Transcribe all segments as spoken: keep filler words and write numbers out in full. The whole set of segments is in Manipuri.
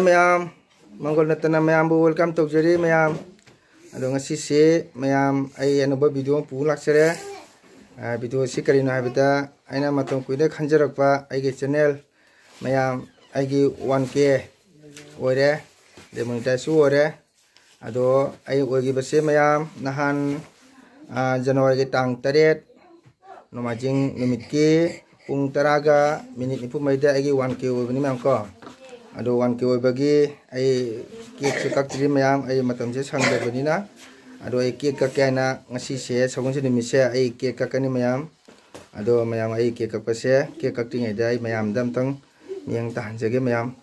ꯃꯌꯥꯝ, ꯃꯪꯒꯣꯜ ꯅꯠꯇꯅ ꯃꯌꯥꯝꯕꯨ welcome ꯇꯧꯖꯔꯤ ꯃꯌꯥꯝ꯫ ꯑꯗꯣ ꯉꯁꯤꯁꯤ ꯃꯌꯥꯝ ꯑꯩ ꯑꯅꯧꯕ video ꯑꯃ ꯄꯨ ꯂꯥꯛꯆꯔꯦ꯫ ꯑ, video ꯑꯁꯤ ꯀꯔꯤꯅꯣ ꯍꯥꯏꯕꯗ, ꯑꯩꯅ ꯃꯇꯝ ꯀꯨꯏꯅ ꯈꯟꯖꯔꯛꯄ ꯑꯩꯒꯤ channel ꯃꯌꯥꯝ, ꯑꯩꯒꯤ one K ꯑꯣꯏꯔꯦ, ꯑꯗꯩ monetizeꯁꯨ ꯑꯣꯏꯔꯦ꯫ ꯑꯗꯣ ꯑꯩ ꯑꯣꯏꯈꯤꯕꯁꯦ ꯃꯌꯥꯝ ꯅꯍꯥꯟ, ꯑ, Januaryꯒꯤ ꯇꯥꯡ ꯇꯔꯦꯠ ꯅꯣꯡꯃꯥꯏꯖꯤꯡ ꯅꯨꯃꯤꯠꯀꯤ ꯄꯨꯡ ꯇꯔꯥꯒ minute ꯅꯤꯐꯨ ꯃꯔꯤꯗ ꯑꯩꯒꯤ one K ꯑꯣꯏꯕꯅꯤ ꯃꯌꯥꯝ ꯀꯣ꯫ ꯑꯗꯣ one K ꯑꯣꯏꯕꯒꯤ ꯑꯩ cakeꯁꯦ ꯀꯛꯇ꯭ꯔꯤ ꯃꯌꯥꯝ, ꯑꯩ ꯃꯇꯝꯁꯦ ꯁꯪꯗꯕꯅꯤꯅ꯫ ꯑꯗꯣ ꯑꯩ cake ꯀꯛꯀꯦ ꯍꯥꯏꯅ ꯉꯁꯤꯁꯦ ꯁꯒꯣꯜꯁꯦꯟ ꯅꯨꯃꯤꯠꯁꯦ ꯑꯩ cake ꯀꯛꯀꯅꯤ ꯃꯌꯥꯝ꯫ ꯑꯗꯣ ꯃꯌꯥꯝ ꯑꯩ cake ꯀꯛꯄꯁꯦ, cake ꯀꯛꯇ꯭ꯔꯤꯉꯩꯗ ꯑꯩ ꯃꯌꯥꯝꯗ ꯑꯝꯇꯪ ꯃꯤꯠꯌꯦꯡ ꯇꯥꯍꯟꯖꯒꯦ ꯃꯌꯥꯝ꯫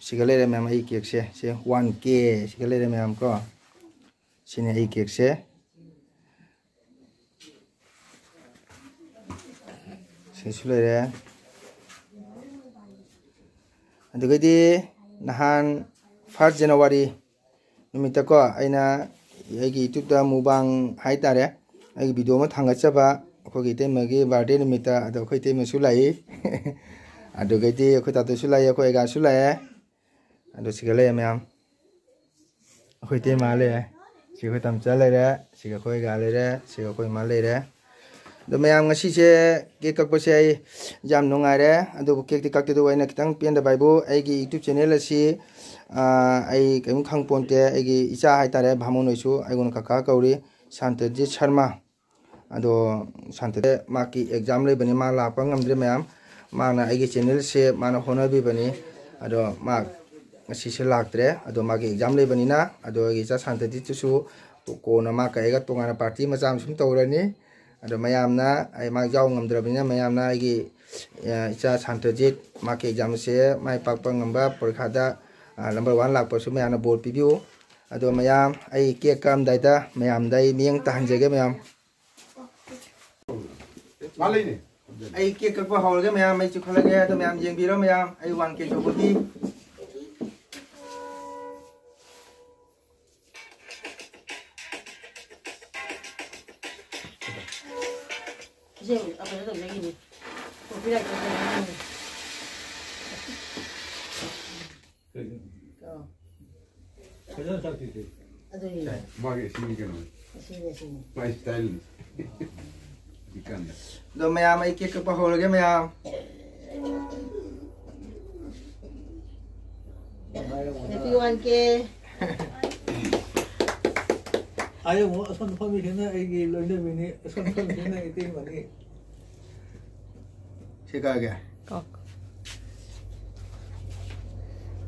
ꯁꯤꯒ ꯂꯩꯔꯦ ꯃꯌꯥꯝ ꯑꯩ cakeꯁꯦ꯫ ꯁꯦ one K ꯁꯤꯒ ꯂꯩꯔꯦ ꯃꯌꯥꯝ ꯀꯣ꯫ ꯁꯤꯅꯤ ꯑꯩ cakeꯁꯦ꯫ ꯁꯤꯁꯨ ꯂꯩꯔꯦ꯫ ꯑꯗꯨꯒꯩꯗꯤ ꯅꯍꯥꯟ first January ꯅꯨꯃꯤꯠꯇꯀꯣ, ꯑꯩꯅ ꯑꯩꯒꯤ YouTubeꯇ mukbang ꯍꯥꯏꯇꯥꯔꯦ, ꯑꯩꯒꯤ video ꯑꯃ ꯊꯥꯡꯒꯠꯆꯕ ꯑꯩꯈꯣꯏꯒꯤ ꯏꯇꯩꯃꯒꯤ birthday ꯅꯨꯃꯤꯠꯇ꯫ ꯑꯗꯣ ꯑꯩꯈꯣꯏ ꯏꯇꯩꯃꯁꯨ ꯂꯥꯛꯏ꯫ ꯑꯗꯨꯒꯩꯗꯤ ꯑꯩꯈꯣꯏ ꯇꯥꯇꯣꯁꯨ ꯂꯥꯛꯏ, ꯑꯩꯈꯣꯏ ꯑꯩꯒꯥꯁꯨ ꯂꯥꯛꯑꯦ꯫ ꯑꯗꯣ ꯁꯤꯒ ꯂꯩꯔꯦ ꯃꯌꯥꯝ꯫ ꯑꯩꯈꯣꯏ ꯏꯇꯩꯃ ꯂꯩꯔꯦ꯫ ꯁꯤꯒ ꯑꯩꯈꯣꯏ ꯇꯝꯆꯥ ꯂꯩꯔꯦ꯫ ꯁꯤꯒ ꯑꯩꯈꯣꯏ ꯑꯩꯒꯥ ꯂꯩꯔꯦ꯫ ꯁꯤꯒ ꯑꯩꯈꯣꯏ ꯏꯃꯥ ꯂꯩꯔꯦ꯫ ꯑꯗꯣ ꯃꯌꯥꯝ, ꯉꯁꯤꯁꯦ cake ꯀꯛꯄꯁꯦ ꯑꯩ ꯌꯥꯝ ꯅꯨꯡꯉꯥꯏꯔꯦ꯫ ꯑꯗꯨꯕꯨ cakeꯇꯤ ꯀꯛꯇꯦ꯫ ꯑꯗꯨꯕꯨ ꯑꯩꯅ ꯈꯤꯇꯪ ꯄꯦꯟꯗꯕ ꯍꯥꯏꯕꯨ, ꯑꯩꯒꯤ YouTube channel ꯑꯁꯤ, ꯑ, ꯑꯩ ꯀꯔꯤꯝ ꯈꯪꯄꯣꯟꯇꯦ꯫ ꯑꯩꯒꯤ ꯏꯆꯥ ꯍꯥꯏꯇꯥꯔꯦ, ꯚꯥꯃꯣꯟ ꯑꯣꯏꯁꯨ, ꯑꯩꯉꯣꯟꯗ ꯀꯀꯥ ꯀꯧꯔꯤ, ꯁꯥꯟꯇꯖꯤꯠ ꯁꯔꯃ꯫ ꯑꯗꯣ ꯁꯥꯟꯇꯖꯤꯠ ꯃꯥꯒꯤ exam ꯂꯩꯕꯅꯤ, ꯃꯥ ꯂꯥꯛꯄ ꯉꯝꯗ꯭ꯔꯦ ꯃꯌꯥꯝ꯫ ꯃꯥꯅ ꯑꯩꯒꯤ channelꯁꯦ ꯃꯥꯅ ꯍꯣꯠꯅꯕꯤꯕꯅꯤ꯫ ꯑꯗꯣ ꯃꯥ ꯉꯁꯤꯁꯦ ꯂꯥꯛꯇ꯭ꯔꯦ꯫ ꯑꯗꯣ ꯃꯥꯒꯤ exam ꯂꯩꯕꯅꯤꯅ꯫ ꯑꯗꯣ ꯑꯩꯒꯤ ꯏꯆꯥ ꯁꯥꯟꯇꯖꯤꯠꯇꯨꯁꯨ ꯀꯣꯟꯅ ꯃꯥ ꯀꯛꯑꯒ ꯇꯣꯉꯥꯟꯅ party ꯃꯆꯥ ꯑꯃ ꯁꯨꯝ ꯇꯧꯔꯅꯤ꯫ ꯑꯗꯣ ꯃꯌꯥꯝꯅ, ꯑꯩ ꯃꯥ ꯌꯥꯎ ꯉꯝꯗ꯭ꯔꯕꯅꯤꯅ, ꯃꯌꯥꯝꯅ ꯑꯩꯒꯤ, ꯑ, ꯏꯆꯥ ꯁꯥꯟꯇꯖꯤꯠ ꯃꯥꯒꯤ examꯁꯦ ꯃꯥꯏ ꯄꯥꯛꯄ ꯉꯝꯕ, ꯄꯔꯤꯈꯥꯗ, ꯑ, number one ꯂꯥꯛꯄꯁꯨ ꯃꯌꯥꯝꯅ ꯕꯣꯔ ꯄꯤꯕꯤꯌꯨ꯫ ꯑꯗꯣ ꯃꯌꯥꯝ, ꯑꯩ cake ꯀꯛꯑꯝꯗꯥꯏꯗ ꯃꯌꯥꯝꯗ ꯑꯩ ꯃꯤꯠꯌꯦꯡ ꯇꯥꯍꯟꯖꯒꯦ ꯃꯌꯥꯝ꯫ ꯑꯩ cake ꯀꯛꯄ ꯍꯧꯔꯒꯦ ꯃꯌꯥꯝ, ꯑꯩ ꯆꯤꯡꯈꯠꯂꯒꯦ꯫ ꯑꯗꯣ ꯃꯌꯥꯝ ꯌꯦꯡꯕꯤꯔꯣ ꯃꯌꯥꯝ, ꯑꯩ one K ꯇꯧꯕꯒꯤ꯫ ꯏꯆꯦ, ꯑ, ꯀꯩꯅꯣ ꯇꯧꯖꯈꯤꯅꯤ꯫ ꯐꯖꯅ ꯆꯥꯛꯇꯤ ꯊꯤ꯫ ꯑꯗꯨꯅꯤ꯫ ꯃꯥꯒꯤ ꯑꯁꯤꯅꯤ ꯀꯩꯅꯣ꯫ ꯑꯁꯤꯅꯤ, ꯑꯁꯤꯅꯤ꯫ ꯃꯥꯏ ꯁ꯭ꯇꯥꯏꯜꯅꯤ꯫ ꯍꯧꯖꯤꯛꯀꯥꯟꯗ꯫ ꯑꯗꯣ ꯃꯌꯥꯝ, ꯑꯩ ꯀꯦꯛ ꯀꯛꯄ ꯍꯧꯔꯒꯦ ꯃꯌꯥꯝ꯫ Happy one K꯫ ꯑꯩ ꯑꯃꯨꯛ ꯑꯁꯣꯝꯗ ꯐꯝꯃꯤꯁꯤꯅ ꯑꯩꯒꯤ ꯂꯣꯏꯅꯕꯤꯅꯤ, ꯑꯁꯣꯝꯗ ꯐꯝꯃꯤꯁꯤꯅ ꯏꯇꯩꯃꯅꯤ꯫ ꯁꯤ ꯀꯛꯑꯒꯦ꯫ ꯀꯛ꯫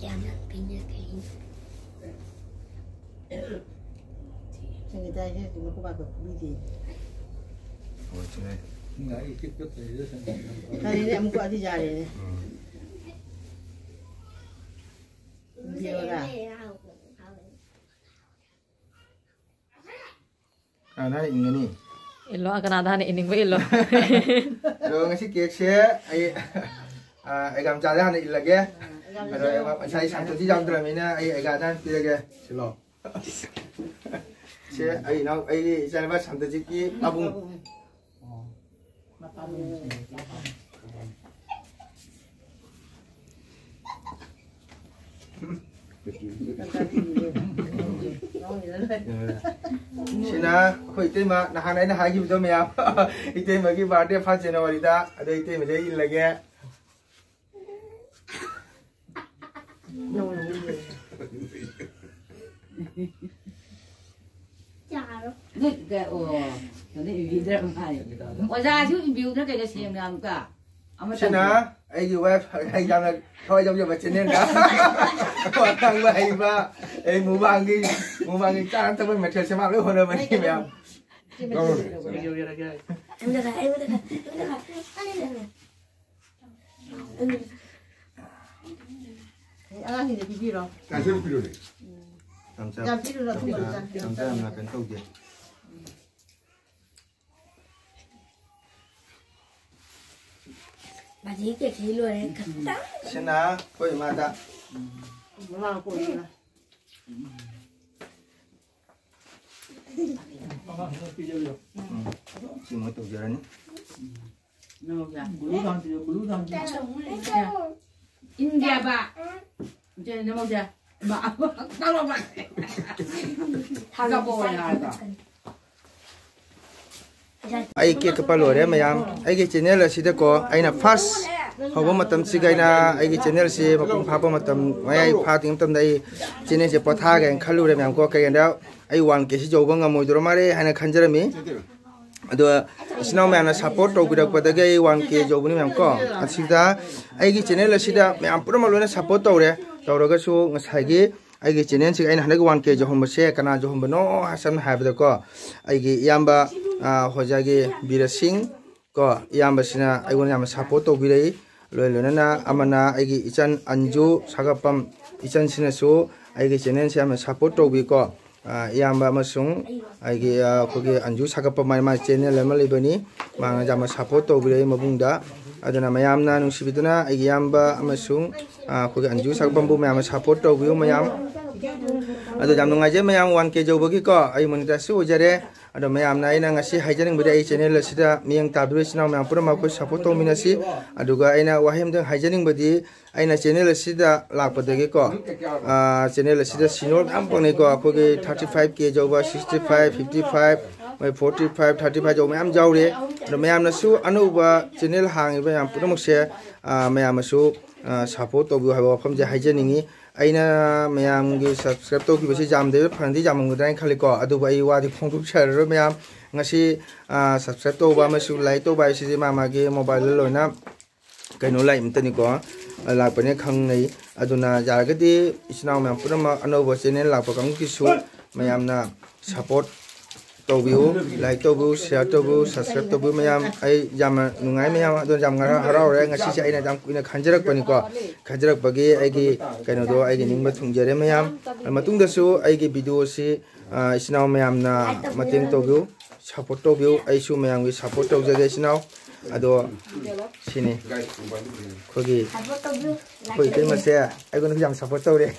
ꯀꯌꯥꯝ ꯂꯥꯛꯄꯤꯅ ꯀꯩꯅꯣ? ꯁꯪꯒꯤꯇꯥ, ꯏꯆꯦ, ꯃꯀꯨ ꯄꯥꯛꯄ ꯐꯨꯕꯤꯗꯦ꯫ ꯍꯣꯏ, ꯁꯤꯅꯦ꯫ ꯐꯔꯦꯅꯦ, ꯑꯃꯨꯛ ꯀꯛꯑꯗꯤ ꯌꯥꯔꯦꯅꯦ꯫ ꯎꯝ꯫ ꯌꯦꯡꯉꯣꯔꯥ? ꯀꯅꯥꯗ ꯍꯥꯟꯅ ꯏꯟꯒꯅꯤ? ꯏꯜꯂꯣ, ꯀꯅꯥꯗ ꯍꯥꯟꯅ ꯏꯟꯅꯤꯡꯕ ꯏꯜꯂꯣ꯫ ꯑꯗꯣ ꯉꯁꯤ ꯀꯦꯛꯁꯦ ꯑꯩ, ꯑ, ꯑꯩꯒꯥ ꯃꯆꯥꯗ ꯍꯥꯟꯅ ꯏꯜꯂꯒꯦ꯫ ꯑꯗꯣ ꯑꯩ ꯉꯁꯥꯏ ꯁꯥꯟꯇꯣꯁꯤ ꯌꯥꯎꯗ꯭ꯔꯕꯅꯤꯅ ꯑꯩ ꯑꯩꯒꯥꯗ ꯍꯥꯟꯅ ꯄꯤꯔꯒꯦ꯫ ꯁꯤꯂꯣ꯫ ꯁꯦ ꯑꯩ ꯏꯅꯥꯎ, ꯑꯩꯒꯤ ꯏꯆꯥꯅꯨꯄꯥ ꯁꯥꯟꯇꯣꯖꯤꯠꯀꯤ ꯄꯥꯕꯨꯡ꯫ ꯁꯤꯅ ꯑꯩꯈꯣꯏ ꯏꯇꯩꯃ, ꯅꯍꯥꯟ ꯑꯩꯅ ꯍꯥꯏꯈꯤꯕꯗꯣ ꯃꯌꯥꯝ, ꯏꯇꯩꯃꯒꯤ birthday first January ꯗ, ꯑꯗꯣ ꯏꯇꯩꯃꯗ ꯑꯩ ꯏꯜꯂꯒꯦ꯫ ꯅꯣꯏ ꯀ-, ꯑꯣ, ꯀꯩꯅꯣ ꯏꯕꯤꯗ꯭ꯔ ꯃꯥꯜꯂꯦ꯫ ꯑꯣꯖꯥꯁꯨ ꯏꯕꯤꯌꯨꯗꯅ ꯀꯩꯅꯣ ꯁꯦꯝꯅ ꯑꯃꯨꯛꯀ꯫ ꯑꯃ ꯁꯤꯅ ꯇꯧꯕꯤꯌꯨ꯫ ꯑꯩꯒꯤ wife, ꯑꯩ ꯌꯥꯝꯅ ꯊꯋꯥꯏ ꯌꯥꯎꯖꯕ channel ꯗ ꯋꯥ ꯉꯥꯡꯕ ꯍꯩꯕ, ꯑꯩ ꯃꯨꯛꯕꯥꯡꯒꯤ, ꯃꯨꯛꯕꯥꯡꯒꯤ ꯆꯥꯅ ꯊꯛꯄ ꯃꯊꯦꯜꯁꯦ ꯃꯥ ꯂꯣꯏ ꯍꯣꯠꯅꯕꯅꯤ ꯃꯌꯥꯝ꯫ ꯏꯕꯤꯌꯨ, ꯏꯕꯤꯌꯨ, ꯏꯕꯤꯌꯨ꯫ ꯑꯩꯉꯣꯟꯗ ꯈꯔ, ꯑꯩꯉꯣꯟꯗ ꯈꯔ, ꯑꯩꯉꯣꯟꯗ ꯈꯔ꯫ ꯑꯉꯥꯡꯁꯤꯡꯗ ꯄꯤꯕꯤꯔꯣ꯫ ꯀꯥꯏꯁꯨ ꯄꯤꯔꯨꯅꯦ꯫ ꯌꯥꯝ ꯆꯥ-, ꯌꯥꯝ ꯄꯤꯔꯨꯅꯨ, ꯑꯊꯨꯝꯕꯗꯣ ꯌꯥꯝ ꯆꯥ-, ꯌꯥꯝ ꯆꯥ-, ꯌꯥꯝꯅ ꯀꯩꯅꯣ ꯇꯧꯗꯦ꯫ ꯃꯥꯗꯤ ꯀꯦꯛꯁꯤ ꯂꯣꯏꯔꯦ, ꯈꯛꯇꯪ꯫ ꯁꯤꯅ ꯑꯩꯈꯣꯏ ꯏꯃꯥꯗ꯫ ꯃꯃꯥ ꯀꯣꯟꯅ꯫ ꯎꯝ꯫ ꯁꯤ ꯃꯣꯏ ꯇꯧꯖꯔꯅꯤ꯫ ꯅꯃꯧꯁꯦ, ꯒꯨꯂꯨ ꯊꯥꯡ ꯄꯤꯔꯛꯑꯣ, ꯒꯨꯂꯨ ꯊꯥꯡ ꯄꯤꯔꯛꯑꯣ꯫ ꯏꯟꯗꯦꯕ꯫ ꯏꯆꯦ, ꯅꯃꯧꯁꯦ꯫ ꯏꯃꯥ, ꯇꯧꯔꯕ꯫ ꯍꯥꯒꯠꯄ ꯑꯣꯏꯅ ꯍꯥꯏꯕ꯫ ꯑꯩ ꯀꯦꯛ ꯀꯛꯄ ꯂꯣꯏꯔꯦ ꯃꯌꯥꯝ꯫ ꯑꯩꯒꯤ ꯆꯦꯅꯦꯜ ꯑꯁꯤꯗꯀꯣ, ꯑꯩꯅ ꯐꯥꯔꯁ ꯍꯧꯕ ꯃꯇꯝꯁꯤꯒ ꯑꯩꯅ ꯑꯩꯒꯤ ꯆꯦꯅꯦꯜꯁꯤ ꯃꯄꯨꯡ ꯐꯥꯕ ꯃꯇꯝ, ꯃꯌꯥꯏ ꯐꯥꯗ꯭ꯔꯤꯉꯩ ꯃꯇꯝꯗ ꯑꯩ ꯆꯦꯅꯦꯜꯁꯦ ꯄꯣꯊꯥꯒꯦꯅ ꯈꯜꯂꯨꯔꯦ ꯃꯌꯥꯝ ꯀꯣ꯫ ꯀꯩꯒꯤꯅꯣꯗ ꯑꯩ ꯋꯥꯟ ꯀꯦꯁꯤ ꯌꯧꯕ ꯉꯝꯃꯣꯏꯗꯧꯔ ꯃꯥꯜꯂꯦ ꯍꯥꯏꯅ ꯈꯟꯖꯔꯝꯃꯤ꯫ ꯑꯗꯣ ꯏꯆꯤꯟ ꯏꯅꯥꯎ ꯃꯌꯥꯝꯅ ꯁꯞꯄꯣꯔꯠ ꯇꯧꯕꯤꯔꯛꯄꯗꯒꯤ ꯑꯩ ꯋꯥꯟ ꯀꯦ ꯌꯧꯕꯅꯤ ꯃꯌꯥꯝ ꯀꯣ꯫ ꯑꯁꯤꯗ ꯑꯩꯒꯤ ꯆꯦꯅꯦꯜ ꯑꯁꯤꯗ ꯃꯌꯥꯝ ꯄꯨꯝꯅꯃꯛ ꯂꯣꯏꯅ ꯁꯞꯄꯣꯔꯠ ꯇꯧꯔꯦ꯫ ꯇꯧꯔꯒꯁꯨ ꯉꯁꯥꯏꯒꯤ ꯑꯩꯒꯤ ꯆꯦꯅꯦꯜꯁꯤꯒ ꯑꯩꯅ ꯍꯟꯗꯛ ꯋꯥꯟ ꯀꯦ ꯌꯧꯍꯟꯕꯁꯦ ꯀꯅꯥ ꯌꯧꯍꯟꯕꯅꯣ? ꯁꯝꯅ ꯍꯥꯏꯔꯕꯗꯀꯣ, ꯑꯩꯒꯤ ꯏꯌꯥꯝꯕ, ꯑ, ꯍꯣꯖꯥꯒꯤ ꯕꯤꯔ ꯁꯤꯡ ꯀꯣ, ꯏꯌꯥꯝꯕꯁꯤꯅ ꯑꯩꯉꯣꯟꯗ ꯌꯥꯝꯅ ꯁꯞꯄꯣꯔꯠ ꯇꯧꯕꯤꯔꯛꯏ꯫ ꯂꯣꯏ ꯂꯣꯏꯅꯅ ꯑꯃꯅ ꯑꯩꯒꯤ ꯏꯆꯟ ꯑꯟꯖꯨ ꯁꯥꯒꯠꯄꯝ, ꯏꯆꯟꯁꯤꯅꯁꯨ ꯑꯩꯒꯤ ꯆꯦꯅꯦꯜꯁꯦ ꯌꯥꯝꯅ ꯁꯞꯄꯣꯔꯠ ꯇꯧꯕꯤꯀꯣ꯫ ꯑ, ꯏꯌꯥꯝꯕ ꯑꯃꯁꯨꯡ ꯑꯩꯒꯤ, ꯑ, ꯑꯩꯈꯣꯏꯒꯤ ꯑꯟꯖꯨ ꯁꯥꯒꯠꯄꯝ ꯍꯥꯏꯅ ꯃꯥꯒꯤ ꯆꯦꯅꯦꯜ ꯑꯃ ꯂꯩꯕꯅꯤ꯫ ꯃꯥꯅ ꯌꯥꯝꯅ ꯁꯞꯄꯣꯔꯠ ꯇꯧꯕꯤꯔꯛꯏ ꯃꯕꯨꯡꯗ꯫ ꯑꯗꯨꯅ ꯃꯌꯥꯝꯅ ꯅꯨꯡꯁꯤꯕꯤꯗꯨꯅ ꯑꯩꯒꯤ ꯏꯌꯥꯝꯕ ꯑꯃꯁꯨꯡ, ꯑ, ꯑꯩꯈꯣꯏꯒꯤ ꯑꯟꯖꯨ ꯁꯥꯒꯠꯄꯝꯕꯨ ꯃꯌꯥꯝꯅ ꯁꯞꯄꯣꯔꯠ ꯇꯧꯕꯤꯌꯨ ꯃꯌꯥꯝ꯫ ꯑꯗꯣ ꯌꯥꯝ ꯅꯨꯡꯉꯥꯏꯖꯩ ꯃꯌꯥꯝ ꯋꯥꯟ ꯀꯦ ꯌꯧꯕꯒꯤꯀꯣ꯫ ꯑꯩ ꯃꯣꯅꯤꯇꯥꯏꯖꯁꯨ ꯑꯣꯏꯖꯔꯦ꯫ ꯑꯗꯣ ꯃꯌꯥꯝꯅ ꯑꯩꯅ ꯉꯁꯤ ꯍꯥꯏꯖꯅꯤꯡꯕꯗꯤ ꯑꯩ ꯆꯦꯅꯦꯜ ꯑꯁꯤꯗ ꯃꯤꯠꯌꯦꯡ ꯇꯥꯕꯤꯔꯤꯕ ꯏꯆꯤꯟ ꯏꯅꯥꯎ ꯃꯌꯥꯝ ꯄꯨꯝꯅꯃꯛ ꯑꯩꯈꯣꯏ ꯁꯞꯄꯣꯔꯠ ꯇꯧꯃꯤꯟꯅꯁꯤ꯫ ꯑꯗꯨꯒ ꯑꯩꯅ ꯋꯥꯍꯩ ꯑꯃꯇꯪ ꯍꯥꯏꯖꯅꯤꯡꯕꯗꯤ ꯑꯩꯅ ꯆꯦꯅꯦꯜ ꯑꯁꯤꯗ ꯂꯥꯛꯄꯗꯒꯤꯀꯣ, ꯑ, ꯆꯦꯅꯦꯜ ꯑꯁꯤꯗ ꯁꯤꯅꯤꯌꯔ ꯃꯌꯥꯝ ꯐꯪꯅꯩꯀꯣ꯫ ꯑꯩꯈꯣꯏꯒꯤ ꯊꯥꯔꯇꯤ ꯐꯥꯏꯚ ꯀꯦ ꯌꯧꯕ, ꯁꯤꯛꯁꯇꯤ ꯐꯥꯏꯚ, ꯐꯤꯐꯇꯤ ꯐꯥꯏꯚ, ꯃꯣꯏ ꯐꯣꯔꯇꯤ ꯐꯥꯏꯚ, ꯊꯥꯔꯇꯤ ꯐꯥꯏꯚ ꯌꯧꯕ ꯃꯌꯥꯝ ꯌꯥꯎꯔꯤ꯫ ꯑꯗꯣ ꯃꯌꯥꯝꯅꯁꯨ ꯑꯅꯧꯕ ꯆꯦꯅꯦꯜ ꯍꯥꯡꯉꯤꯕ ꯃꯌꯥꯝ ꯄꯨꯝꯅꯃꯛꯁꯦ, ꯑ, ꯃꯌꯥꯝꯅꯁꯨ, ꯑ, ꯁꯞꯄꯣꯔꯠ ꯇꯧꯕꯤꯌꯨ ꯍꯥꯏꯕ ꯋꯥꯐꯝꯁꯦ ꯍꯥꯏꯖꯅꯤꯡꯉꯤ꯫ ꯑꯩꯅ ꯃꯌꯥꯝꯒꯤ ꯁꯕꯁꯀ꯭ꯔꯥꯏꯕ ꯇꯧꯈꯤꯕꯁꯤ ꯌꯥꯝꯗꯕ ꯐꯅꯗꯤ ꯌꯥꯝꯃꯝꯒꯗ꯭ꯔꯥ ꯍꯥꯏꯅ ꯈꯜꯂꯤꯀꯣ꯫ ꯑꯗꯨꯕꯨ ꯑꯩ ꯋꯥꯗꯤ ꯐꯣꯡꯗꯣꯛꯆꯔꯔꯣꯏ ꯃꯌꯥꯝ꯫ ꯉꯁꯤ, ꯑ, ꯁꯕꯁꯀ꯭ꯔꯥꯏꯕ ꯇꯧꯕ ꯑꯃꯁꯨꯡ ꯂꯥꯏꯛ ꯇꯧꯕ ꯍꯥꯏꯁꯤꯗꯤ ꯃꯥ ꯃꯥꯒꯤ ꯃꯣꯕꯥꯏꯜꯗ ꯂꯣꯏꯅ ꯀꯩꯅꯣ ꯂꯥꯛꯏ ꯑꯃꯇꯅꯤꯀꯣ, ꯂꯥꯛꯄꯅꯦ ꯈꯪꯅꯩ꯫ ꯑꯗꯨꯅ ꯌꯥꯔꯒꯗꯤ ꯏꯆꯤꯟ ꯏꯅꯥꯎ ꯃꯌꯥꯝ ꯄꯨꯝꯅꯃꯛ ꯑꯅꯧꯕ ꯆꯦꯅꯦꯜ ꯂꯥꯛꯄ ꯀꯥꯡꯕꯨꯒꯤꯁꯨ ꯃꯌꯥꯝꯅ ꯁꯞꯄꯣꯔꯠ ꯇꯧꯕꯤꯌꯨ, ꯂꯥꯏꯛ ꯇꯧꯕꯤꯌꯨ, ꯁꯤꯌꯥꯔ ꯇꯧꯕꯤꯌꯨ, ꯁꯕꯁꯀ꯭ꯔꯥꯏꯕ ꯇꯧꯕꯤꯌꯨ ꯃꯌꯥꯝ꯫ ꯑꯩ ꯌꯥꯝꯅ ꯅꯨꯡꯉꯥꯏ ꯃꯌꯥꯝ, ꯑꯗꯣ ꯌꯥꯝ ꯉꯔꯥꯡ ꯍꯔꯥꯎꯔꯦ꯫ ꯉꯁꯤꯁꯦ ꯑꯩꯅ ꯌꯥꯝ ꯀꯨꯏꯅ ꯈꯟꯖꯔꯛꯄꯅꯤꯀꯣ, ꯈꯟꯖꯔꯛꯄꯒꯤ ꯑꯩꯒꯤ ꯀꯩꯅꯣꯗꯣ ꯑꯩꯒꯤ ꯅꯤꯡꯕ ꯊꯨꯡꯖꯔꯦ ꯃꯌꯥꯝ꯫ ꯃꯇꯨꯡꯗꯁꯨ ꯑꯩꯒꯤ ꯚꯤꯗꯤꯑꯣꯁꯤ, ꯑ, ꯏꯆꯤꯟ ꯏꯅꯥꯎ ꯃꯌꯥꯝꯅ ꯃꯇꯦꯡ ꯇꯧꯕꯤꯌꯨ, ꯁꯞꯄꯣꯔꯠ ꯇꯧꯕꯤꯌꯨ꯫ ꯑꯩꯁꯨ ꯃꯌꯥꯝꯒꯤ ꯁꯞꯄꯣꯔꯠ ꯇꯧꯖꯒꯦ ꯏꯆꯤꯟ ꯏꯅꯥꯎ꯫ ꯑꯗꯣ ꯁꯤꯅꯤ ꯑꯩꯈꯣꯏꯒꯤ, ꯑꯩꯈꯣꯏ ꯏꯇꯩꯃꯁꯦ ꯑꯩꯉꯣꯟꯗꯁꯨ ꯌꯥꯝ ꯁꯞꯄꯣꯔꯠ ꯇꯧꯔꯦ꯫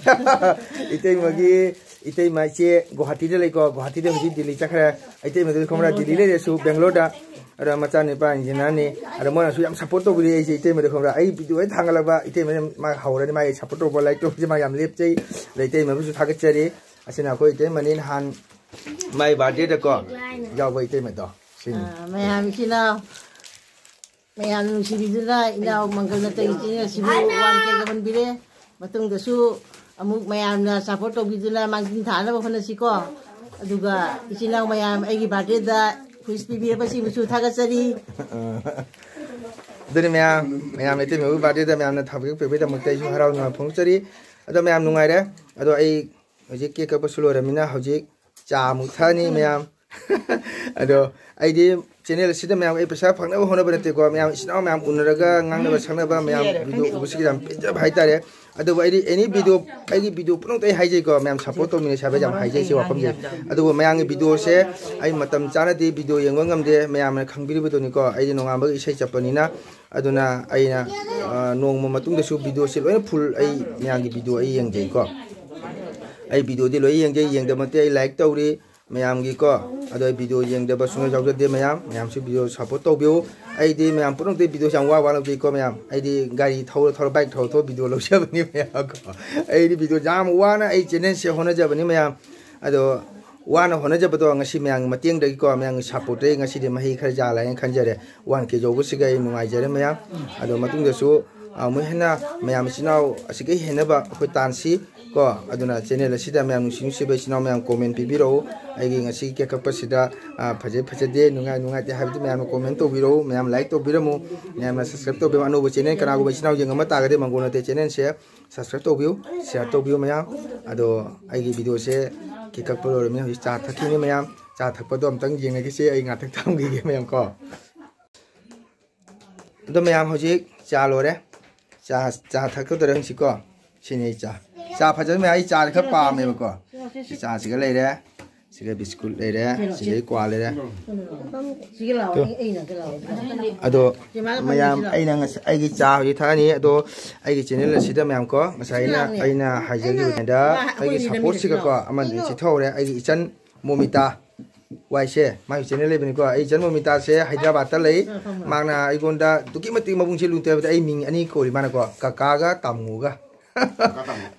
ꯏꯇꯩꯃꯒꯤ ꯏꯇꯩꯃ ꯏꯆꯦ ꯒꯨꯍꯥꯇꯤꯗ ꯂꯩꯀꯣ, ꯒꯨꯍꯥꯇꯤꯗ ꯍꯧꯖꯤꯛ ꯗꯤꯜꯂꯤ ꯆꯠꯈ꯭ꯔꯦ꯫ ꯏꯇꯩꯃꯗꯨ ꯈꯪꯕ꯭ꯔꯥ, ꯗꯤꯜꯂꯤ ꯂꯩꯔꯁꯨ ꯕꯦꯡꯒ꯭ꯂꯣꯔꯗ꯫ ꯑꯗ ꯃꯆꯥꯅꯨꯄꯥ ꯏꯟꯖꯤꯅꯤꯌꯥꯔꯅꯤ꯫ ꯑꯗ ꯃꯣꯏꯅꯁꯨ ꯌꯥꯝ ꯁꯞꯄꯣꯔꯠ ꯇꯧꯕꯤꯔꯦ ꯑꯩꯁꯦ, ꯏꯇꯩꯃꯗ ꯈꯪꯕ꯭ꯔꯥ, ꯑꯩ ꯚꯤꯗꯤꯑꯣ ꯍꯦꯛ ꯊꯥꯡꯒꯠꯂꯕ ꯏꯇꯩꯃꯅ ꯃꯥ ꯍꯧꯔꯅꯤ꯫ ꯃꯥꯒꯤ ꯁꯞꯄꯣꯔꯠ ꯇꯧꯕ, ꯂꯥꯏꯛ ꯇꯧꯕꯁꯦ ꯃꯥ ꯌꯥꯝ ꯂꯦꯞꯆꯩ꯫ ꯑꯗ ꯏꯇꯩꯃꯕꯨꯁꯨ ꯊꯥꯒꯠꯆꯔꯤ꯫ ꯑꯁꯤꯅ ꯑꯩꯈꯣꯏ ꯏꯇꯩꯃꯅꯤ ꯅꯍꯥꯟ ꯃꯥꯏ ꯕꯥꯔꯗꯦꯗꯀꯣ ꯌꯥꯎꯕ ꯏꯇꯩꯃꯗꯣ ꯁꯤꯅꯤ꯫ ꯑꯥ, ꯃꯌꯥꯝ ꯏꯆꯤꯟ ꯏꯅꯥꯎ ꯃꯌꯥꯝ ꯅꯨꯡꯁꯤꯕꯤꯗꯨꯅ ꯏꯅꯥꯎ ꯃꯪꯒꯜ ꯅꯠꯇ ꯏꯆꯤꯟ ꯏꯅꯥꯎꯁꯤꯕꯨ ꯋꯥꯟ ꯀꯦ ꯌꯧꯍꯟꯕꯤꯔꯦ꯫ ꯃꯇꯨꯡꯗꯁꯨ ꯑꯃꯨꯛ ꯃꯌꯥꯝꯅ ꯁꯞꯄꯣꯔꯠ ꯇꯧꯕꯤꯗꯨꯅ ꯃꯥꯡꯖꯤꯟ ꯊꯥꯅꯕ ꯍꯣꯠꯅꯁꯤꯀꯣ꯫ ꯑꯗꯨꯒ ꯏꯆꯤꯟ ꯏꯅꯥꯎ ꯃꯌꯥꯝ ꯑꯩꯒꯤ ꯕꯥꯔꯗꯦꯗ ꯋꯤꯁ ꯄꯤꯕꯤꯔꯕꯁꯤꯕꯨꯁꯨ ꯊꯥꯒꯠꯆꯔꯤ꯫ ꯑꯗꯨꯅꯤ ꯃꯌꯥꯝ, ꯃꯌꯥꯝ ꯏꯇꯩꯃꯕꯨ ꯕꯥꯔꯗꯦꯗ ꯃꯌꯥꯝꯅ ꯊꯥꯒꯠꯄꯤꯕꯒꯤꯗꯃꯛꯇ ꯑꯩꯁꯨ ꯍꯔꯥꯎ ꯅꯨꯡꯉꯥꯏ ꯐꯣꯡꯗꯣꯛꯆꯔꯤ꯫ ꯑꯗꯣ ꯃꯌꯥꯝ ꯅꯨꯡꯉꯥꯏꯔꯦ꯫ ꯑꯗꯣ ꯑꯩ ꯍꯧꯖꯤꯛ ꯀꯦꯛ ꯀꯛꯄꯁꯨ ꯂꯣꯏꯔꯃꯤꯅ ꯍꯧꯖꯤꯛ ꯆꯥ ꯑꯃꯨꯛ ꯊꯛꯑꯅꯤ ꯃꯌꯥꯝ꯫ ꯑꯗꯣ ꯑꯩꯗꯤ ꯆꯦꯅꯦꯜ ꯑꯁꯤꯗ ꯃꯌꯥꯝ ꯑꯩ ꯄꯩꯁꯥ ꯐꯪꯅꯕ ꯍꯣꯠꯅꯕ ꯅꯠꯇꯦꯀꯣ, ꯃꯌꯥꯝ ꯏꯆꯤꯟ ꯏꯅꯥꯎ ꯃꯌꯥꯝ ꯎꯅꯔꯒ ꯉꯥꯡꯅꯕ ꯁꯛꯅꯕ ꯃꯌꯥꯝ ꯚꯤꯗꯤꯑꯣ ꯎꯕꯁꯤꯒꯤ ꯌꯥꯝ ꯄꯦꯟꯖꯕ ꯍꯥꯏꯇꯥꯔꯦ꯫ ꯑꯗꯨꯕꯨ ꯑꯩꯗꯤ ꯑꯦꯅꯤ ꯚꯤꯗꯤꯑꯣ, ꯑꯩꯒꯤ ꯚꯤꯗꯤꯑꯣ ꯄꯨꯝꯅꯃꯛꯇ ꯑꯩ ꯍꯥꯏꯖꯩꯀꯣ, ꯃꯌꯥꯝ ꯁꯞꯄꯣꯔꯠ ꯇꯧꯃꯤꯟꯅꯁꯦ ꯍꯥꯏꯕ ꯌꯥꯝ ꯍꯥꯏꯖꯩ ꯁꯤ ꯋꯥꯐꯝꯁꯦ꯫ ꯑꯗꯨꯕꯨ ꯃꯌꯥꯝꯒꯤ ꯚꯤꯗꯤꯑꯣꯁꯦ ꯑꯩ ꯃꯇꯝ ꯆꯥꯅꯗꯤ ꯚꯤꯗꯤꯑꯣ ꯌꯦꯡꯕ ꯉꯝꯗꯦ, ꯃꯌꯥꯝꯅ ꯈꯪꯕꯤꯔꯤꯕꯗꯨꯅꯤꯀꯣ꯫ ꯑꯩꯗꯤ ꯅꯣꯡꯉꯥꯟꯕꯒ ꯏꯁꯩ ꯆꯠꯄꯅꯤꯅ, ꯑꯗꯨꯅ ꯑꯩꯅ, ꯑ, ꯅꯣꯡꯃ ꯃꯇꯨꯡꯗꯁꯨ ꯚꯤꯗꯤꯑꯣꯁꯦ ꯂꯣꯏꯅ ꯐꯨꯜ ꯑꯩ ꯃꯌꯥꯝꯒꯤ ꯚꯤꯗꯤꯑꯣ ꯑꯩ ꯌꯦꯡꯖꯩꯀꯣ꯫ ꯑꯩ ꯚꯤꯗꯤꯑꯣꯗꯤ ꯂꯣꯏ ꯌꯦꯡꯖꯩ, ꯌꯦꯡꯗꯕ ꯅꯠꯇꯦ, ꯑꯩ ꯂꯥꯏꯛ ꯇꯧꯔꯤ ꯃꯌꯥꯝꯒꯤꯀꯣ꯫ ꯑꯗꯣ ꯑꯩ ꯚꯤꯗꯤꯑꯣ ꯌꯦꯡꯗꯕ ꯁꯨꯡꯌꯥꯎ ꯌꯥꯎꯖꯗꯦ ꯃꯌꯥꯝ꯫ ꯃꯌꯥꯝꯁꯨ ꯚꯤꯗꯤꯑꯣ ꯁꯞꯄꯣꯔꯠ ꯇꯧꯕꯤꯌꯨ꯫ ꯑꯩꯗꯤ ꯃꯌꯥꯝ ꯄꯨꯝꯅꯃꯛꯇꯤ ꯚꯤꯗꯤꯑꯣꯁꯦ ꯌꯥꯝ ꯋꯥ ꯋꯥ ꯂꯧꯖꯩꯀꯣ ꯃꯌꯥꯝ꯫ ꯑꯩꯗꯤ ꯒꯥꯔꯤ ꯊꯧꯔ ꯊꯧꯔ, ꯕꯥꯏꯛ ꯊꯧꯔ ꯊꯧꯔ ꯚꯤꯗꯤꯑꯣ ꯂꯧꯖꯕꯅꯤ ꯃꯌꯥꯝ ꯀꯣ꯫ ꯑꯩꯗꯤ ꯚꯤꯗꯤꯑꯣ ꯌꯥꯝ ꯋꯥꯅ ꯑꯩ ꯆꯦꯅꯦꯜꯁꯦ ꯍꯣꯠꯅꯖꯕꯅꯤ ꯃꯌꯥꯝ꯫ ꯑꯗꯣ ꯋꯥꯅ ꯍꯣꯠꯅꯖꯕꯗꯣ ꯉꯁꯤ ꯃꯌꯥꯝꯒꯤ ꯃꯇꯦꯡꯗꯒꯤꯀꯣ, ꯃꯌꯥꯝꯒꯤ ꯁꯞꯄꯣꯔꯠꯇꯒꯤ ꯉꯁꯤꯗꯤ ꯃꯍꯩ ꯈꯔ ꯌꯥꯜꯂꯦ ꯍꯥꯏꯅ ꯈꯟꯖꯔꯦ꯫ ꯋꯥꯟ ꯀꯦ ꯌꯧꯕꯁꯤꯒ ꯑꯩ ꯅꯨꯡꯉꯥꯏꯖꯔꯦ ꯃꯌꯥꯝ꯫ ꯑꯗꯣ ꯃꯇꯨꯡꯗꯁꯨ ꯑꯃꯨꯛ ꯍꯦꯟꯅ ꯃꯌꯥꯝ ꯏꯆꯤꯟ ꯏꯅꯥꯎ ꯑꯁꯤꯒ ꯍꯦꯟꯅꯕ ꯑꯩꯈꯣꯏ ꯇꯥꯟꯁꯤ ꯀꯣ꯫ ꯑꯗꯨꯅ ꯆꯦꯅꯦꯜ ꯑꯁꯤꯗ ꯃꯌꯥꯝ ꯅꯨꯡꯁꯤ ꯅꯨꯡꯁꯤꯕ ꯏꯆꯤꯟ ꯏꯅꯥꯎ ꯃꯌꯥꯝ ꯀꯣꯃꯦꯟ ꯄꯤꯕꯤꯔꯛꯎ꯫ ꯑꯩꯒꯤ ꯉꯁꯤ ꯀꯦꯛ ꯀꯛꯄꯁꯤꯗ, ꯑ, ꯐꯖꯩ ꯐꯖꯗꯦ, ꯅꯨꯡꯉꯥꯏ ꯅꯨꯡꯉꯥꯏꯇꯦ ꯍꯥꯏꯕꯗꯨ ꯃꯌꯥꯝꯅ ꯀꯣꯃꯦꯟ ꯇꯧꯕꯤꯔꯛꯎ꯫ ꯃꯌꯥꯝ ꯂꯥꯏꯛ ꯇꯧꯕꯤꯔꯝꯃꯨ, ꯃꯌꯥꯝꯅ ꯁꯕꯁꯀ꯭ꯔꯥꯏꯕ ꯇꯧꯕꯤꯔꯝꯃꯨ꯫ ꯑꯅꯧꯕ ꯆꯦꯅꯦꯜ ꯀꯅꯥꯒꯨꯝꯕ ꯏꯆꯤꯟ ꯏꯅꯥꯎ ꯌꯦꯡꯉꯝꯕ ꯇꯥꯔꯒꯗꯤ ꯃꯪꯒꯣꯜ ꯅꯠꯇꯦ ꯆꯦꯅꯦꯜꯁꯦ ꯁꯕꯁꯀ꯭ꯔꯥꯏꯕ ꯇꯧꯕꯤꯌꯨ, ꯁꯤꯌꯥꯔ ꯇꯧꯕꯤꯌꯨ ꯃꯌꯥꯝ꯫ ꯑꯗꯣ ꯑꯩꯒꯤ ꯚꯤꯗꯤꯑꯣꯁꯦ ꯀꯦꯛ ꯀꯛꯄ ꯂꯣꯏꯔꯕꯅꯤꯅ ꯍꯧꯖꯤꯛ ꯆꯥ ꯊꯛꯈꯤꯅꯤ ꯃꯌꯥꯝ꯫ ꯆꯥ ꯊꯛꯄꯗꯣ ꯑꯝꯇꯪ ꯌꯦꯡꯅꯈꯤꯁꯦ, ꯑꯩ ꯉꯥꯛꯇꯪ ꯊꯝꯈꯤꯒꯦ ꯃꯌꯥꯝ ꯀꯣ꯫ ꯑꯗꯣ ꯃꯌꯥꯝ ꯍꯧꯖꯤꯛ ꯆꯥ ꯂꯣꯏꯔꯦ꯫ ꯆꯥ, ꯆꯥ ꯊꯛꯀꯗꯧꯔꯦ ꯍꯧꯖꯤꯛꯀꯣ꯫ ꯁꯤꯅꯤ ꯑꯩ ꯆꯥ꯫ ꯆꯥ ꯐꯖꯕ ꯃꯌꯥꯝ, ꯑꯩ ꯆꯥꯁꯦ ꯈꯔ ꯄꯥꯝꯃꯦꯕꯀꯣ꯫ ꯁꯤ ꯆꯥꯁꯤꯒ ꯂꯩꯔꯦ꯫ ꯁꯤꯒ ꯕꯤꯁꯀꯨꯠ ꯂꯩꯔꯦ, ꯁꯤꯒ ꯀ꯭ꯋꯥ ꯂꯩꯔꯦ꯫ ꯁꯤꯒ ꯂꯥꯛꯑꯣ, ꯑꯩ, ꯑꯩ ꯅꯥꯛꯇ ꯂꯥꯛꯑꯣ꯫ ꯑꯗꯣ ꯃꯌꯥꯝ, ꯑꯩꯅ ꯉꯁ-, ꯑꯩꯒꯤ ꯆꯥ ꯍꯧꯖꯤꯛ ꯊꯛꯑꯅꯤ꯫ ꯑꯗꯣ ꯑꯩꯒꯤ ꯆꯦꯅꯦꯜ ꯑꯁꯤꯗ ꯃꯌꯥꯝ ꯀꯣ, ꯉꯁꯥꯏ ꯑꯩꯅ, ꯑꯩꯅ ꯍꯥꯏꯖꯈꯤꯕꯗ ꯑꯩꯒꯤ ꯁꯞꯄꯣꯔꯠꯁꯤꯒꯀꯣ ꯑꯃꯅꯤ ꯆꯤꯊꯍꯧꯔꯦ꯫ ꯑꯩꯒꯤ ꯏꯆꯟ ꯃꯣꯃꯤꯇꯥ ꯋꯥꯏꯁꯦ, ꯃꯥꯒꯤ ꯆꯦꯅꯦꯜ ꯂꯩꯕꯅꯤꯀꯣ꯫ ꯑꯩ ꯏꯆꯟ ꯃꯣꯃꯤꯇꯥꯁꯦ ꯍꯥꯏꯗ꯭ꯔꯕꯥꯠꯇ ꯂꯩ꯫ ꯃꯥꯅ ꯑꯩꯉꯣꯟꯗ ꯑꯗꯨꯛꯀꯤ ꯃꯇꯤꯛ ꯃꯕꯨꯡꯁꯦ ꯂꯨꯅ ꯇꯧꯏ ꯍꯥꯏꯕꯗ ꯑꯩ ꯃꯤꯡ ꯑꯅꯤ ꯀꯧꯔꯤ ꯃꯥꯅꯀꯣ, ꯀꯀꯥꯒ ꯇꯥꯃꯣꯒ꯫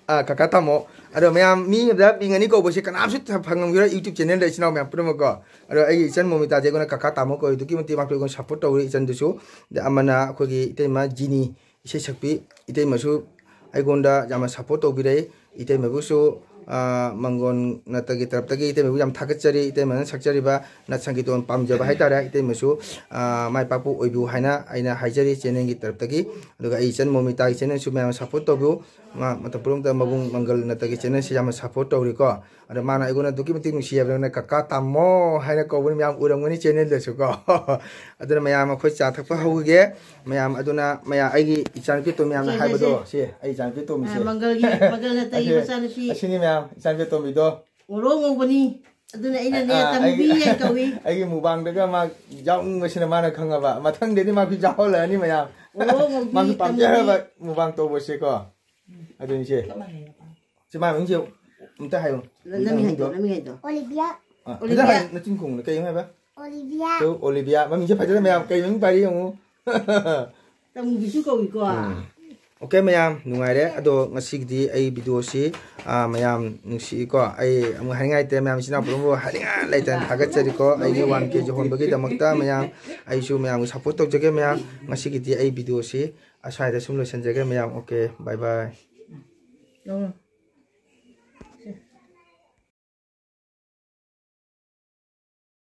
ꯑꯥ, ꯀꯀꯥ ꯇꯥꯃꯣ꯫ ꯑꯗꯣ ꯃꯌꯥꯝ, ꯃꯤ ꯑꯃꯗ ꯃꯤꯡ ꯑꯅꯤ ꯀꯧꯕꯁꯦ ꯀꯅꯥꯝꯁꯨ ꯊ-, ꯐꯪꯉꯝꯈꯤꯔꯣꯏ YouTube ꯆꯦꯅꯦꯜꯗ ꯏꯆꯤꯟ ꯏꯅꯥꯎ ꯃꯌꯥꯝ ꯄꯨꯝꯅꯃꯛꯀꯣ꯫ ꯑꯗꯣ ꯑꯩꯒꯤ ꯏꯆꯟ ꯃꯣꯃꯤꯇꯥꯁꯦ ꯑꯩꯉꯣꯟꯗ ꯀꯀꯥ ꯇꯥꯃꯣ ꯀꯧꯏ, ꯑꯗꯨꯛꯀꯤ ꯃꯇꯤꯛ ꯃꯥꯁꯨ ꯑꯩꯉꯣꯟꯗ ꯁꯞꯄꯣꯔꯠ ꯇꯧꯔꯤ ꯏꯆꯟꯗꯨꯁꯨ꯫ ꯑꯗ ꯑꯃꯅ ꯑꯩꯈꯣꯏꯒꯤ ꯏꯇꯩꯃ ꯖꯤꯅꯤ, ꯏꯁꯩ ꯁꯛꯄꯤ ꯏꯇꯩꯃꯁꯨ ꯑꯩꯉꯣꯟꯗ ꯌꯥꯝꯅ ꯁꯞꯄꯣꯔꯠ ꯇꯧꯕꯤꯔꯛꯏ꯫ ꯏꯇꯩꯃꯕꯨꯁꯨ, ꯑꯥ, ꯃꯪꯒꯣꯟ ꯅꯠꯇꯒꯤ ꯇꯔꯞꯇꯒꯤ ꯏꯇꯩꯃꯕꯨ ꯌꯥꯝ ꯊꯥꯒꯠꯆꯔꯤ꯫ ꯏꯇꯩꯃꯅ ꯁꯛꯆꯔꯤꯕ ꯅꯠ ꯁꯪꯒꯤꯇꯣꯟ ꯄꯥꯝꯖꯕ ꯍꯥꯏꯇꯥꯔꯦ꯫ ꯏꯇꯩꯃꯁꯨ, ꯑꯥ, ꯃꯥꯏ ꯄꯥꯛꯄ ꯑꯣꯏꯕꯤꯌꯨ ꯍꯥꯏꯅ ꯑꯩꯅ ꯍꯥꯏꯖꯔꯤ ꯆꯦꯅꯦꯜꯒꯤ ꯇꯔꯞꯇꯒꯤ꯫ ꯑꯗꯨꯒ ꯑꯩ ꯏꯆꯟ ꯃꯣꯃꯤꯇꯥꯒꯤ ꯆꯦꯅꯦꯜꯁꯨ ꯃꯌꯥꯝꯅ ꯁꯞꯄꯣꯔꯠ ꯇꯧꯕꯤꯌꯨ꯫ ꯃꯥ ꯃꯇꯝ ꯄꯨꯝꯅꯃꯛꯇ ꯃꯕꯨꯡ ꯃꯪꯒꯜ ꯅꯠꯇꯒꯤ ꯆꯦꯅꯦꯜꯁꯤ ꯌꯥꯝꯅ ꯁꯞꯄꯣꯔꯠ ꯇꯧꯔꯤꯀꯣ꯫ ꯑꯗꯣ ꯃꯥꯅ ꯑꯩꯉꯣꯟꯗ ꯑꯗꯨꯛꯀꯤ ꯃꯇꯤꯛ ꯅꯨꯡꯁꯤ ꯍꯥꯏꯕꯅꯤꯅ ꯀꯀꯥ ꯇꯥꯃꯣ ꯍꯥꯏꯅ ꯀꯧꯕꯅꯤ, ꯃꯌꯥꯝ ꯎꯔꯝꯒꯅꯤ ꯆꯦꯅꯦꯜꯗꯁꯨꯀꯣ꯫ ꯑꯗꯨꯅ ꯃꯌꯥꯝ ꯑꯩꯈꯣꯏ ꯆꯥ ꯊꯛꯄ ꯍꯧꯔꯒꯦ꯫ ꯃꯌꯥꯝ ꯑꯗꯨꯅ ꯃꯌꯥꯝ ꯑꯩꯒꯤ ꯏꯆꯥꯅꯨꯄꯤ ꯑꯇꯣꯝꯕꯤ ꯃꯌꯥꯝꯅ ꯁꯦ, ꯁꯦ, ꯍꯥꯏꯕꯗꯣ, ꯁꯦ꯫ ꯁꯤ ꯑꯩ ꯏꯆꯥꯅꯨꯄꯤ ꯑꯇꯣꯝꯕꯤꯁꯦ꯫ ꯑꯥ, ꯃꯪꯒꯜꯒꯤ, ꯃꯪꯒꯜ ꯅꯠꯇꯒꯤ ꯑꯁꯤ, ꯃꯆꯥꯅꯨꯄꯤ꯫ ꯑꯁꯤꯅꯤ ꯃꯌꯥꯝ, ꯏꯆꯥꯅꯨꯄꯤ ꯑꯇꯣꯝꯕꯤꯗꯣ꯫ ꯉꯧꯔꯣꯛ ꯉꯧꯕꯅꯤ꯫ ꯑꯗꯨꯅ ꯑꯩꯅꯅꯦ, ꯑꯥ, ꯇꯝꯕꯤ ꯑꯩꯒꯤ, ꯍꯥꯏꯅ ꯀꯧꯏ꯫ ꯑꯩꯒꯤ ꯃꯨꯛꯕꯥꯡꯗꯒ ꯃꯥ ꯌꯥꯎꯅꯤꯡꯕꯁꯤꯅ ꯃꯥꯅ ꯈꯪꯉꯕ꯫ ꯃꯊꯪꯗꯗꯤ ꯃꯥꯁꯨ ꯌꯥꯎꯍꯜꯂꯛꯑꯅꯤ ꯃꯌꯥꯝ꯫ ꯉꯧꯔꯣꯛ ꯉꯧꯕꯤ, ꯃꯥꯁꯨ ꯄꯥꯝꯖꯔꯕ ꯇꯝꯕꯤ꯫ ꯃꯨꯛꯕꯥꯡ ꯇꯧꯕꯁꯦꯀꯣ꯫ ꯑꯗꯨꯅꯤꯁꯦ꯫ ꯆꯞ ꯃꯥꯟꯅꯩ꯫ ꯁꯤ ꯃꯥ ꯃꯃꯤꯡꯁꯦ ꯑꯝꯇ ꯍꯥꯏꯌꯨ꯫ ꯅ-, ꯅꯃꯤꯡ ꯍꯥꯏꯗꯣ, ꯅꯃꯤꯡꯗꯣ꯫ ꯅꯃꯤꯡ ꯍꯥꯏꯗꯣ꯫ ꯑꯣꯂꯤꯕꯤꯌꯥ꯫ ꯑꯥ, ꯑꯣꯂꯤꯕꯤꯌꯥ꯫ ꯐꯖꯅ ꯍꯥꯏꯌꯨ, ꯅꯆꯤꯟ ꯈꯨꯝꯒꯅꯨ꯫ ꯀꯩ ꯍꯥꯏꯕ? ꯑꯣꯂꯤꯕꯤꯌꯥ꯫ Two, Olivia. ꯃꯃꯤꯡꯁꯦ ꯐꯖꯅ ꯃꯌꯥꯝ ꯀꯩ ꯃꯃꯤꯡ ꯄꯥꯏꯔꯤ ꯌꯦꯡꯉꯨ꯫ ꯇꯝꯒꯤꯁꯨ ꯀꯧꯏꯀꯣ꯫ ꯎꯝ꯫ ꯑꯣꯀꯦ, ꯃꯌꯥꯝ ꯅꯨꯡꯉꯥꯏꯔꯦ꯫ ꯑꯗꯣ ꯉꯁꯤꯒꯤꯗꯤ ꯑꯩ ꯚꯤꯗꯤꯑꯣꯁꯤ, ꯑꯥ, ꯃꯌꯥꯝ ꯅꯨꯡꯁꯤꯀꯣ꯫ ꯑꯩ ꯑꯃꯨꯛ ꯍꯥꯏꯅꯤꯡꯉꯥꯏ ꯂꯩꯇꯦ꯫ ꯃꯌꯥꯝ ꯏꯆꯤꯟ ꯏꯅꯥꯎ ꯄꯨꯝꯅꯃꯛ ꯍꯥꯏꯅꯤꯡꯉꯥꯏ ꯂꯩꯇꯅ ꯊꯥꯒꯠꯆꯔꯤꯀꯣ꯫ ꯑꯩꯒꯤ ꯋꯥꯟ ꯀꯦ ꯌꯧꯍꯟꯕꯒꯤꯗꯃꯛꯇ ꯃꯌꯥꯝ, ꯑꯩꯁꯨ ꯃꯌꯥꯝꯒꯤ ꯁꯞꯄꯣꯔꯠ ꯇꯧꯖꯒꯦ ꯃꯌꯥꯝ꯫ ꯉꯁꯤꯒꯤꯗꯤ ꯑꯩ ꯚꯤꯗꯤꯑꯣꯁꯤ ꯑꯁ꯭ꯋꯥꯏꯗ ꯁꯨꯝ ꯂꯣꯏꯁꯤꯟꯖꯒꯦ ꯃꯌꯥꯝ꯫ Okay, bye bye꯫ ꯂꯧꯔꯣ꯫